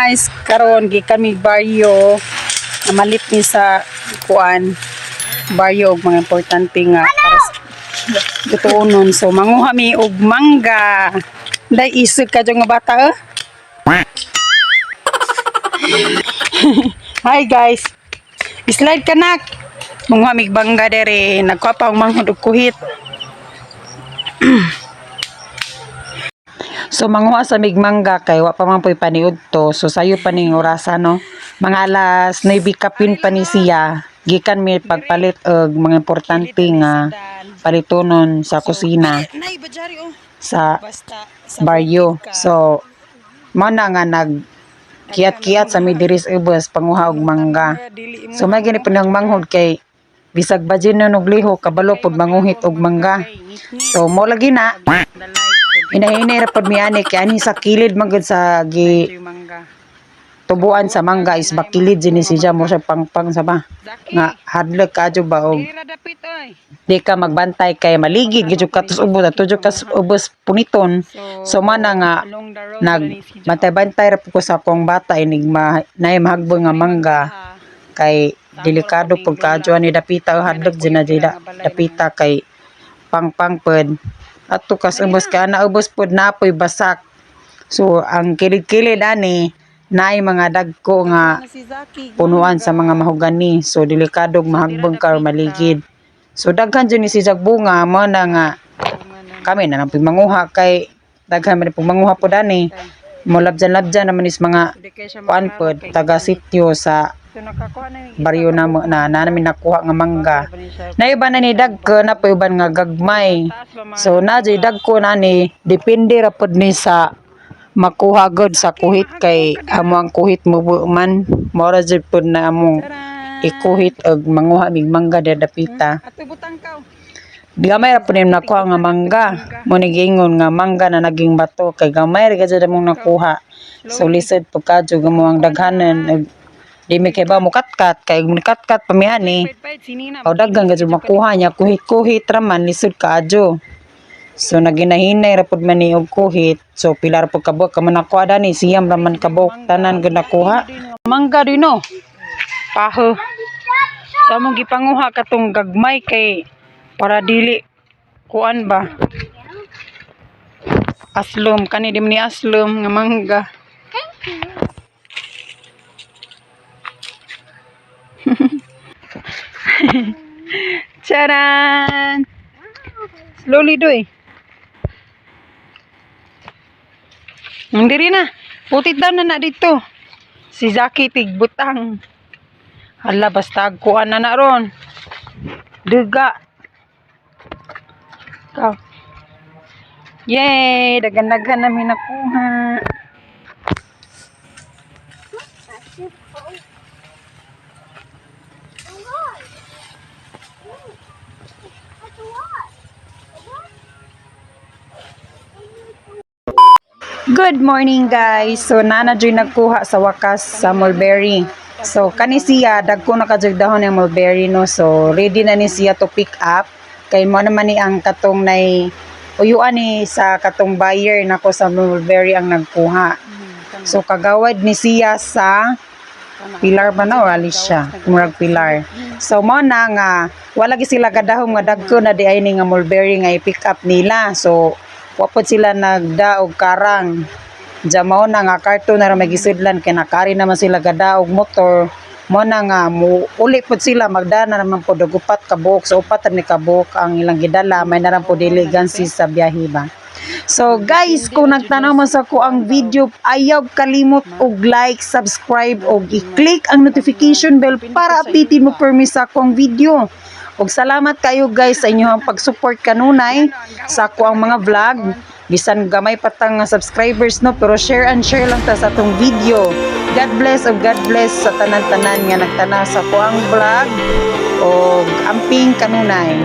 Guys, karon gikan mi baryo, namalit mi sa kuan baryo og mga importante nga para sa tutuonon. So manguha mi og mangga. Day isog ka nga bata eh. Hi guys. Slide ka nak. Manguha mi bangga dere, nagkuha pa og manghod og kuhit. So manguha sa mig mangga kay wa pa man po'y paniud to. So sayo pa ning orasa no. Mga alas 9 kapin pa ni siya. Gikan mi pagpalit og mga importante nga palitonon sa kusina sa baryo. So mao na nga nag kiat-kiat sa mi diri sa ubos panguha og mangga. So may gani pa nang manghod kay bisag bajin na og lihok, kabalo pod manguhit og mangga. So mo lagi na hinahinay ra pod mi ani kay ani sa kilid man gud sa gi tubuan sa mangga is bakilid jud ni siya mo siya pangpang sa ba nga hadlok kadyo ba og di ka magbantay kay maligid gid ka tos ubos ato jud ka sa ubos puniton. So man na nga nag bantay-bantay ra pud ko sa akong bata inig ma nay mahagbong nga mangga kay delikado pud kadyo ani dapita, hadlok jud na dila dapita kay pangpang pod ato kas ubos kay ana ubos pod napoy basak. So ang kilid-kilid ani naay mga dagko nga punuan sa mga mahogani, so delikado mahagbong ka or maligid. So daghan jud ni siya bunga, mo na nga kami na lang pud manguha kay daghan man pud manguha pud ani mo labjan-labjan naman is mga kuan pod taga sityo sa baryo na mo na, na namin nakuha nga mangga. Na iba na ni dagko na po uban nga gagmay. So na jud dagko na ni, depende ra pod ni sa makuha gud sa kuhit kay amo ang kuhit mo man mora jud pod na among ikuhit og manguha mig mangga dira dapita. Gamay ra pud nim nakuha nga mangga, mo ni giingon nga mangga na naging bato kay gamay ra gud among nakuha. So lisod pud kadyo gamo ang daghanan og di mi kay ba mukatkat kay mukatkat pa mi ani o daghan gud makuha niya, kuhit-kuhit ra man, lisod kaadyo. So naginahinay ra pud man ni og kuhit. So pila ra pud kabuok ka man nakuha dani, 9 ra man kabuok tanan gud nakuha. Mangga din no. Paho. Sa among gipanguha katong gagmay kay para dili kuan ba. Aslom kani di man ni aslom nga mangga. Charan! Slowly doy. Diri na. Putit daw na na dito. Si Zaki tigbutang. Hala, basta kuan na na ron. Duga. Ikaw. Yay! Daghan-daghan namin nakuha. Good morning guys. So nana joy nagkuha sa wakas sa mulberry. So kani siya dagko na kadyog dahon ng mulberry no. So ready na ni siya to pick up kay mo naman ni ang katong nay uyuan ni sa katong buyer nako sa mulberry ang nagkuha. So kagawad ni siya sa Pilar ba na o Alicia? Murag Pilar. So mo na nga wala gi sila kadahom nga dagko na di ay ni nga mulberry nga i-pick up nila. So wa pod sila nagdaog karang. Diya mao na nga karton na ra may gisudlan kay nakari naman sila gadaog motor. Mo na nga mo uli pod sila magdana na naman pod og upat ka buok. So upat ra ni ka buok ang ilang gidala, may naran pod dili gansi sa biyahe ba. So guys, kung nagtanaw mo sa ko ang video, ayaw kalimot og like, subscribe og i-click ang notification bell para updated mo permi sa akong video. Og salamat kayo guys sa inyong pag-support kanunay sa ako ang mga vlog. Bisan gamay pa tang subscribers no, pero share and share lang ta sa atong video. God bless og God bless sa tanan-tanan nga nagtanaw sa ako ang vlog og amping kanunay.